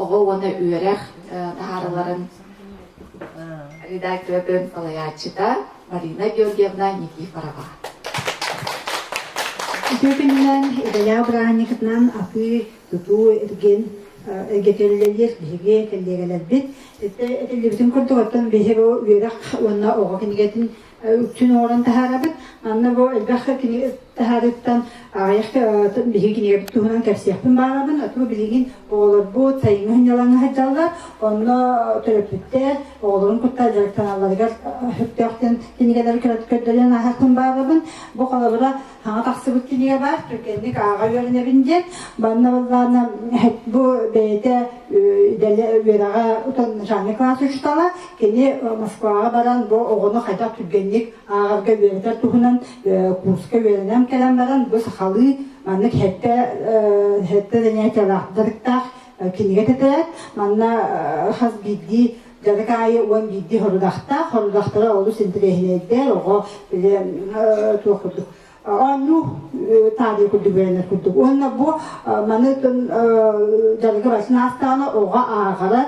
оҕо уонна үөрэх таһаарыларын редакциятын салайааччыта Марина Георгиевна Никифорова. Үтүө күнүнэн идэлээх бырааһынньыкытынан атыы, тутуу, эргин эргэтэллэлиир биһиги кэллиэгэлэрбит. Этиллибитин курдук, оттон биһиги бу үөрэх уонна оҕо кинигэтин үксүн оҥорон таһаарабыт. Манна бу элбэх кинигэ таһаарыыттан аҕыйах биһиги кинигэбит туһунан кэпсиэхпин баҕарабын. Оту билигин оҕолорбут сайыҥҥы сынньалаҥҥа сылдьаллар. Онно төрөппүттэр оҕолорун кытта дьарыктаналларыгар сөптөөх диэн кинигэлэри көрдөрөн ааһыахпын баҕарабын. Бу холобура саҥа тахсыбыт кинигэ баар, түргэнник ааҕа үөрэнэбин диэн. Манна былаана бу бэйэтэ үөрэҕэ начальник класс учуутала, кини Москваҕа баран бу оҕону хайдах түргэнник ааҕарга үөрэтэр туһунан курска үөрэнэн кэлэн баран бу сахалыы маннык сэттэ сэттэ занятиелаах дьарыктаах кинигэ тэтэрээт. Манна хас биирдии дьарык аайы 11 сорудахтаах, сорудахтара олус интэриэһинэйдэр, оҕо били туох курдук оонньуу таарыйа курдук үөрэнэр курдук. Уонна бу маны дьарыгы басын аастаҕына оҕо ааҕара,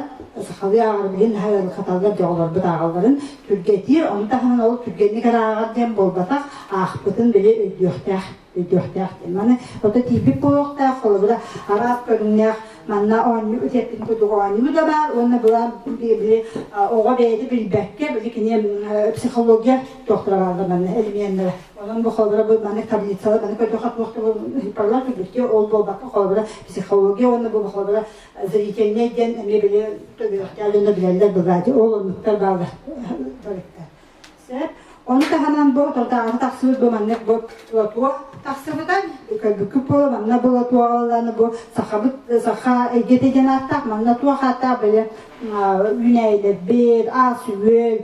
сахалыы ааҕара билин хаталлар дьоҕолорбут ааҕалларын түргэтиир, ону таһынан ол түргэнник эрэ ааҕар диэн буолбатах, аахпытын били өйдүөхтээх өйдүөхтээх диэн. Маны ото тиийбит буолуохтаах, холобура, араас көрүҥнээх манна оонньуу үтэппин курдук оонньуу да баар уонна былаан били оҕо бэйэтэ билбэккэ били кини психология туохтара бааллар манна элеменнэрэ. Онон бу холобура бу маннык таблицалар маны көрдөххө туох да бу ол буолбакка холобура психология уонна бу холобура зрительнэй диэн эмиэ били төлүөхтээх дьонно билэллэр быгаати ол оннуктар бааллар. Сөп. Ону таһынан бу тордааҕы тахсыбыт бу маннык бу лотуо тахсыбыта. Көрбүккүт буолуо манна бу лотуоҕалланы бу сахабыт саха эйгэтэ диэн ааттаах манна туох ааттаах били үүнээйилэрбит, ас-үөл,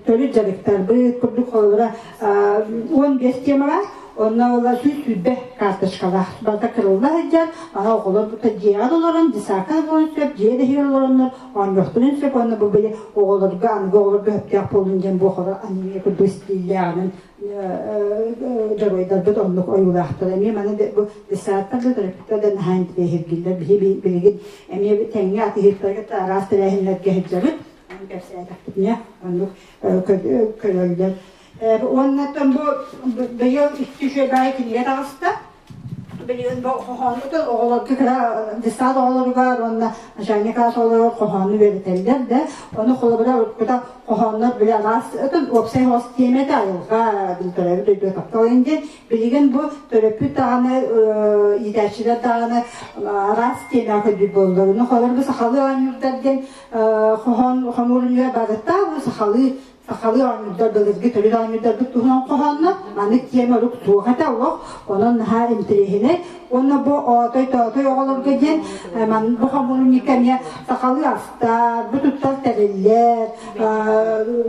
төрүт дьарыктарбыт курдук холобура 15 темалаах Онно ыла 120 карточкалаах барыта кырылла сылдьар, аны оҕолор бута дьиэҕэ да олорон, десакка да буолуон сөп, дьиэ да иһигэр олороннор оонньуохтарын сөп уонна бу били оҕолорго, аныгы оҕолорго сөптөөх буоллун диэн бу оҕолор аниме курдук стиллээҕинэн дьоруойдарбыт оннук ойуулаахтар. Эмиэ маны бу десаттар да төрөппүттэр да наһаа интэриэһиргииллэр. Биһи билигин эмиэ тэҥҥэ атыыһыттарга араас тэрээһиннэргэ сылдьабыт. Ону кэпсээтэхпитинэ оннук көрөллөр. Уоннаттан бу быйыл икки үчүгэй кинигэ таҕыста. Билигин бу хоһооннутун оҕолорго кыра детсад оҕолоругар уонна начальник класс оҕолоругар хоһоону үөрэтэллэр да, ону холобура уруккута хоһооннор били араас уопсай хос тиэмэтэ айылҕа төрөөбүт дойдуга таптал диэн билигин бу төрөппүт даҕаны иитээччилэр даҕаны араас тиэмэҕэ көрбүт буоллар. Ону холобура бу сахалыы оонньуурдар диэн хоһоон хомуурунньуга барыта бу сахалыы сахалыы оонньуурдар былыргы төрүт оонньуурдарбыт туһунан хоһоонно маннык тиэмэ орук суох этэ олох онон наһаа интэриэһинэй уонна бу оотой тоотой оҕолорго диэн бу хомуурунньукка эмиэ сахалыы астар бу туттар тэриллэр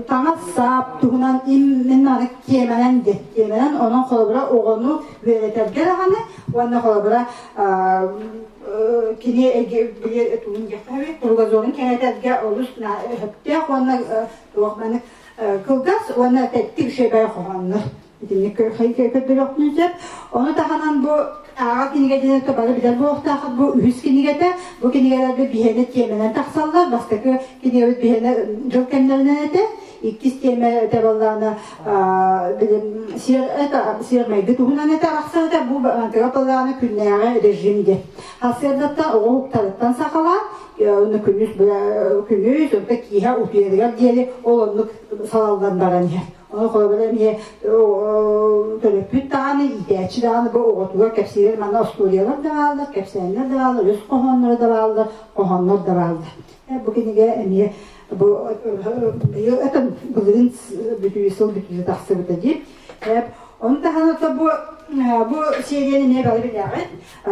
таҥас сап туһунан именно маннык тиэмэнэн диэн тиэмэнэн онон холобура оҕону үөрэтэргэ даҕаны уонна холобура кини били тугун диэххэ кругозорун кэҥэтэргэ олус сөптөөх уонна туох маны кылгас уонна тэттик үчүгэй хоһооннор итинник көрдөрүөхпүн сөп. Ону таһынан бу ааҕа кинигэ диэн бары билэр буолуохтааххыт бу үһүс кинигэтэ. Бу кинигэлэргэ биһиэнэ тиэмэнэн тахсаллар. Бастакы кинигэбит биһиэнэ дьыл кэмнэринэн этэ. Иккис тиэмэ этэ буоллаҕына сиэр майгы туһунан этэ арахсар этэ. Бу тыга буоллаҕына күннээҕи режим диэн. Сарсыардаттан оҕо уһуктарыттан саҕалаан Онно күнүс күнүс, онто киэһэ утуйарыгар диэри ол оннук салаллан баран иһэр. Ону холобура эмиэ төрөппүт даҕаны, иитээччи даҕаны бу оҕотугар кэпсиирэр манна остуоруйалар да бааллар, кэпсээннэр да бааллар, өс хоһоонноро да бааллар, хоһооннор да бааллар. Бу кинигэ эмиэ бу быйыл это былырыын бүтүү сыл бүтүүтэ тахсыбыта дии. Ону таһынан бу бу серияны эмиэ бары билэҕит.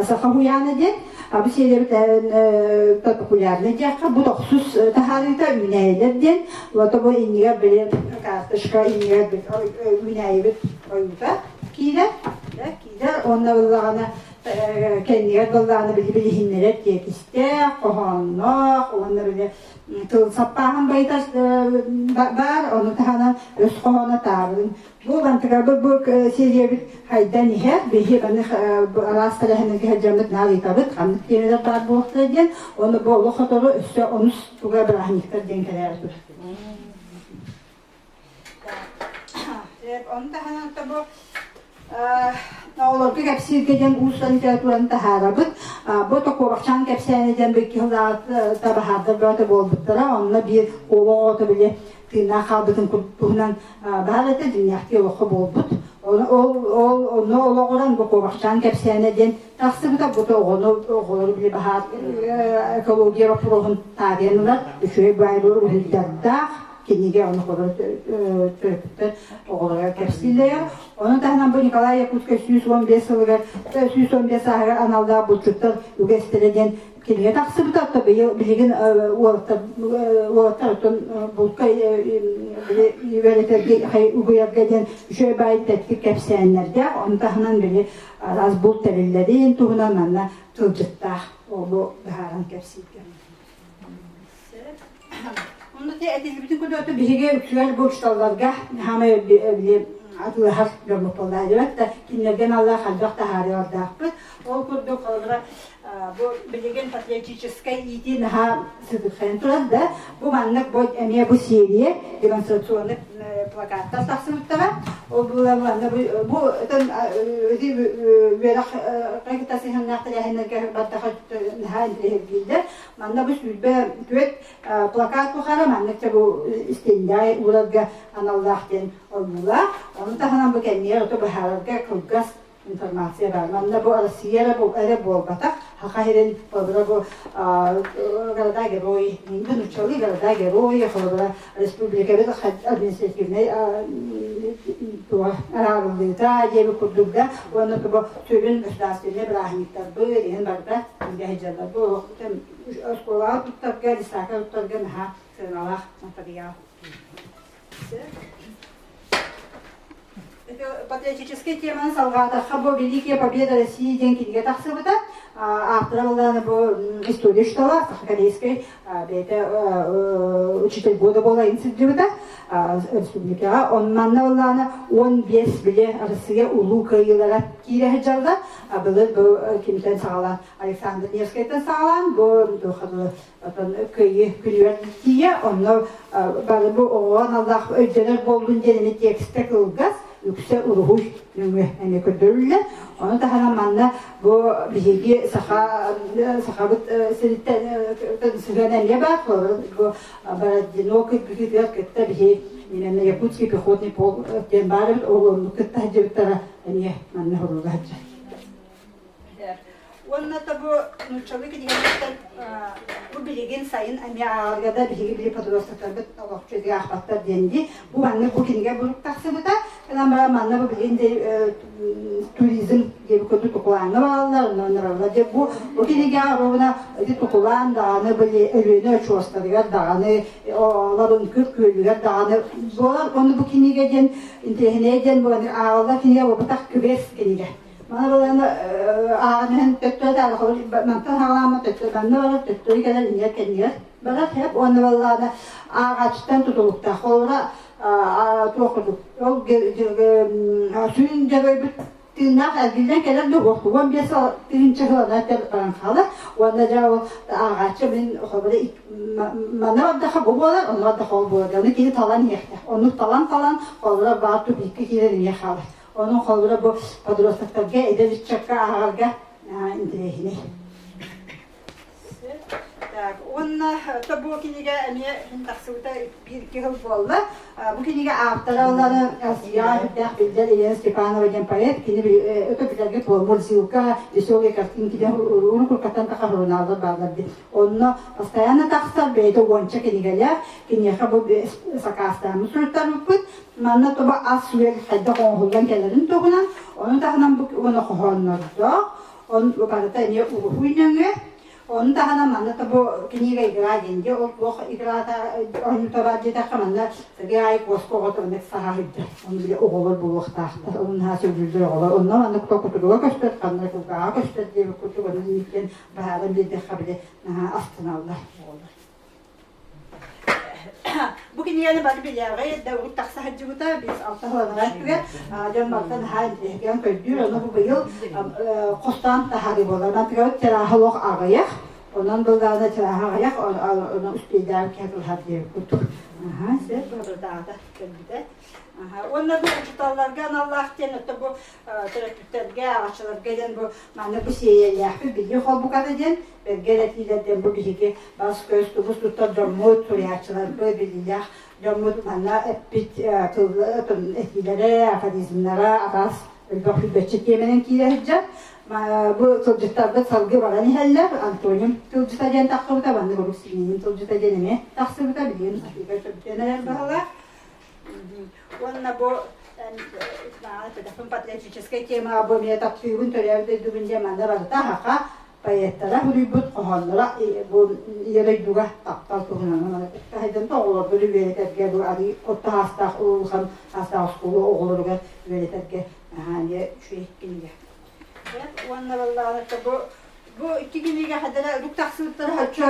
Саха уһуйаана диэн бу сиэлэбит популярный диэххэ бу тохсус таһаарыыта үүнээйилэр диэн вот бу иннигэр били карточка иннигэр үүнээйибит ойуута киирэр киирэр уонна ыллаҕына. кэннигэр быллааны били билиһиннэрэр тиэкистээх, хоһоонноох уонна били тыл саппааһын байытар баар, ону таһынан өс хоһооно таабырын. Бу бантыгар бу сериябит хайдан иһэр, биһи баны араас тэрээһиннэргэ сылдьаммыт наар ыытабыт, ханнык тиэмэлэр баар буолуохтара диэн, ону бу олох хотору өссө онус туга бырааһынньыктар диэн кэлээр турар. Ону таһынан бу оҕолорго кэпсииргэ диэн уус-уран литератураны таһаарабыт. Бу Токуобахчаан кэпсээнэ диэн бу икки сыллааҕыта баһаардар бөҕөтө буолбуттара. Онно биир куоба оҕото били тыыннаах хаалбытын туһунан баар этэ, дьиҥнээхтии олоххо буолбут. Ол, ол, онно олоҕуран бу Куобахчаан кэпсээнэ диэн тахсыбыта. Бу оҕону, оҕолору били баһаар экология боппуруоһун таарыйан ылар үчүгэй баай уруһуйдардаах кинигэ ону төрөппүттэр оҕолоро кэпсииллэр. Ону таһынан бу Николай Якутскай 115 сылыгар 115 сааһыгар аналлаах булчуттар үгэстэрэ диэн кинигэ тахсыбыта. Оттон быйыл билигин уолаттар уолаттар оттон булка үөрэтэргэ угуйарга диэн үчүгэй баай тэттик кэпсээннэрдээх. Ону таһынан били араас булт тэриллэрин туһунан манна тылдьыттаах ол быһааран кэпсииргэ. Онно те этиллибитин курдук биһиги үксүгэр бу учууталларга хаамай били атыылаһар дьоммут буоллаадыбат да кинилэргэ аналлаах элбэх таһаарыылардаахпыт. Ол курдук холобура бу билигин патриотическай иитии наһаа сытыххайан турар да бу маннык бу эмиэ бу серия демонстрационный плакаттар тахсыбыттара. Ол буолан манна бу ити үөрэх кытта сыһыаннаах тэрээһиннэргэ бардаха наһаа интэриэһиргииллэр. Манна бу 24 плакат тухары маннык бу истиэндэҕэ уурарга аналлаах диэн ойуулаах. Ону таһынан бу кэннигэр ото быһаарарга кылгас информация баар. Манна бу Россия эрэ, эрэ буолбатах, Саха сирин холобура бу города герои, нуччалыы города герои, холобура республикабыт административнай араарыллыыта диэби курдук да уонна бу сүрүн государственнай бырааһынньыктарбыт иһин барыта илдьэ сылдьаллар. Бу оскуолаҕа туттарга, лесака туттарга наһаа сыаналаах матырыйаал. Патриотическай теманы салҕаатахха бу «Великая победа России» диэн кинигэ тахсыбыта. Автора буоллаҕына бу история учуутала, сахакорейскай бэйэтэ учитель года буола сылдьыбыта республикаҕа. Онно буоллаҕына 15 били Россия улуу кыайыылара киирэ сылдьаллар. Былыр бу кимтэн саҕалаан Александр Невскайтан саҕалаан бу Оттон кыайыы күнүгэр тиийэ, онно бары бу оҕоҕо аналлаах өйдөнөр буоллун диэн эмиэ текстэ кылгас, үксэ уруһуй нөҥүө эмиэ көрдөрүллэр. Ону таһынан манна бу биһиги саха сахабыт сириттэн сыһыан эмиэ баар. Бу Бородино кыргыһыытыгар кытта биһи именно Якутский пехотный полк диэн баар эбит, ол оннук кытта сылдьыбыттара эмиэ манна хорула сылдьар. Уонна да бу нууччалыы кинигэлэртэн бу билигин сайын эмиэ ааҕарга да биһиги били подростактарбыт олохчу итигэ аахпаттар диэн дии. Бу маннык бу кинигэ бурук тахсыбыта. Гынан баран манна бу билигин туризм диэби курдук тукулааҥҥа бараллар, онно бараллар. Дьэ бу бу кинигэҕэ ровно ити тукулаан даҕаны били Өлүөнэ очуостарыгар даҕаны Лабыҥкыр күөлүгэр даҕаны буолар. Онно бу кинигэ диэн интэриэһинэй диэн бу ааҕыллар кинигэ буолбатах квест кинигэ. Манна ааҕан иһэн төттөрү мантан хаалаама төттөрү манна барар, төттөрү кэлэр, иннигэр кэннигэр барар сөп уонна буоллаҕына ааҕааччыттан тутулуктаах. Холобура туох курдук ол сүрүн дьоруойбут тыыннаах эргиллэн кэлэр да 15 тыһыынча сылына баран хаалар уонна дьэ ол ааҕааччы мин холобура манна бардаха бу буолар, онно бардаха ол буолар. Ону киһи талан иһиэхтээх. Оннук талан-талан холобура баар тупикка киирэн иһэ хаалар. Онон холобура бу подростактарга, эдэр ыччакка ааҕарга интэриэһинэй. Так, уонна бу кинигэ эмиэ мин тахсыбыта биир сыл буолла. Бу кинигэ ааптара олары Россияҕа үрдээх биллэр Елена Степанова диэн поэт. Кини өтө билэргит буол Мурзилка, Веселые картинки диэн уруккаттан таха журналлар бааллар дии. Онно постоянно тахсар бэйэтэ уонча кинигэлээх. Киниэхэ бу сакаастааммыт суруттарбыппыт. Манна туба ас-үөл хайдах оҥоһуллан кэлэрин туһунан, ону таһынан бу уонна хоһооннордоох, он барыта эмиэ уруһуй нөҥүө. Ону таһынан манна бу книга игра диэн дьэ ол туох играта оонньуута баар диэтэххэ манна сэргэй аайы куоска оҕото маннык саһаһыйдар. Ону били оҕолор буолуохтаахтар. Ону наһаа сөбүлүүллэр оҕолор. Онно маннык кутуруга көстөр, ханна кулгааҕа көстөр диэбит курдук ону инниттэн баһааран биэрдэххэ били наһаа астыналлар оҕолор. Бу кинигэни бары билээҕи да урут тахса сылдьыбыта, 5-6 сыланара өттүгэр дьон барыта наһаа интэриэһиргээн көрдүүр, ону бу быйыл хостоон таһаарыы буолар. Мантыгабыт тирааһа олох аҕыйах, онон былдаана тирааһа аҕыйах, ону успейдаан киһи тылһар диэбит курдук. Аха, сөп, бырдаата кэлбитэ. Уонна бу учууталларга аналлаах диэн, оттон бу төрөппүттэргэ, аҕаччыларга диэн бу манна бу сиэйэлээхпит билии холбуката диэн бэргэн этиилэр диэн бу биһиги бас-көс тубус туттар дьоммут, суруйааччыларбыт, билиилээх дьоммут манна эппит тыл этиилэрэ, афоризмнара араас элбэх сүүрбэччэ тиэмэнэн киирэ сылдьар. Бу тылдьыттарбыт салгыы баран иһэллэр. Антоним тылдьыта диэн тахсыбыта, маннык урут синоним тылдьыта диэн эмиэ тахсыбыта, билигин атыыга сөбүтэн эрэр баһылаах. Уонна бу патриотическай темаҕа бу эмиэ таптыыбын төрөөбүт дойдубун диэн манна барыта саха поэттара суруйбут хоһоонноро бу ийэ дойдуга таптал туһунан хайдан оҕолорбун үөрэтэргэ бу арыы орто аастаах улахан аастаах оскуола оҕолоругар үөрэтэргэ наһаа эмиэ үчүгэй кинигэ. Уонна баллаҕына бу Бу икки кинигэ хадара үрүк тахсыбыттара оччо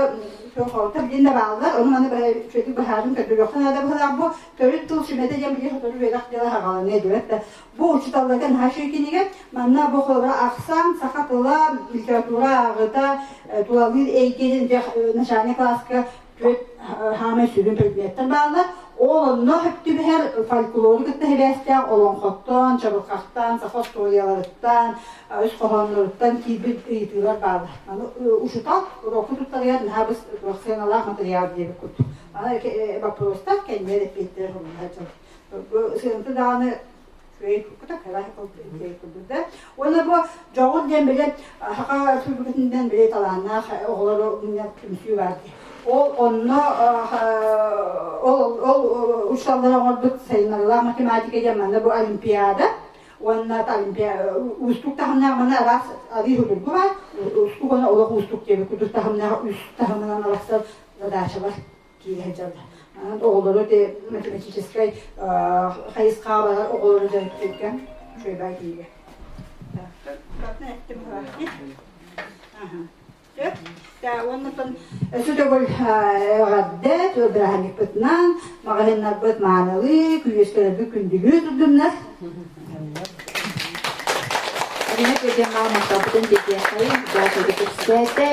суохолтор диэн да бааллар. Ону маны үчүгэйдик быһааран көрдөрүөххэ наада быһалаах. Бу төрүт тыл сүмэтэ диэн билигин сотору үөрэх дьыла хаҕаланыа диэбэт да. Бу учууталларга наһаа үчүгэй кинигэ. Манна бу холобура ахсаан, саха тыла, литература ааҕыыта, тулалыыр эйгэ диэн начальнай кылааска түөрт хаамай сүрүн предметтэр бааллар. Ол онно сөп түбэһэр фольклору кытта сибээстээх олоҥхоттон, чабырҕахтан, саха остуоруйаларыттан, өс хоһоонноруттан киирбит ыйытыылар бааллар. Аны учуутал уруокку туттарыгар наһаа быс сыаналаах матырыйаал диэбит курдук. Аны боппуруостар кэннигэр эппиэттэрэ хомуллар дьон. Бу сыаната даҕаны Уонна бу дьоҕур диэн били Саха Республикатынан били талааннаах оҕолору мунньар түмсүү баар дии. Ол онно ол ол учууталлар оҥорбут сайыннарыылаах математика диэн манна бу олимпиада уонна уустук таһымнаах манна араас арыы судургу баар уустук уонна олох уустук диэбит курдук таһымнаах үс таһымынан арахсар задачалар киирэ сылдьаллар. Оҕолору те математическай хайысхаҕа барар оҕолору дьарыктыырга үчүгэй киирэ. Уоннатан өссө төгүл эҕэрдэ бырааһынньыкпытынан маҕаһыыннарбыт маанылыы, күйүөскэлэрбит күндүлүү турдуннар. Рина Петровна махталбытын тиэрдиэххэйин, дьаачайга кэпсээтэ.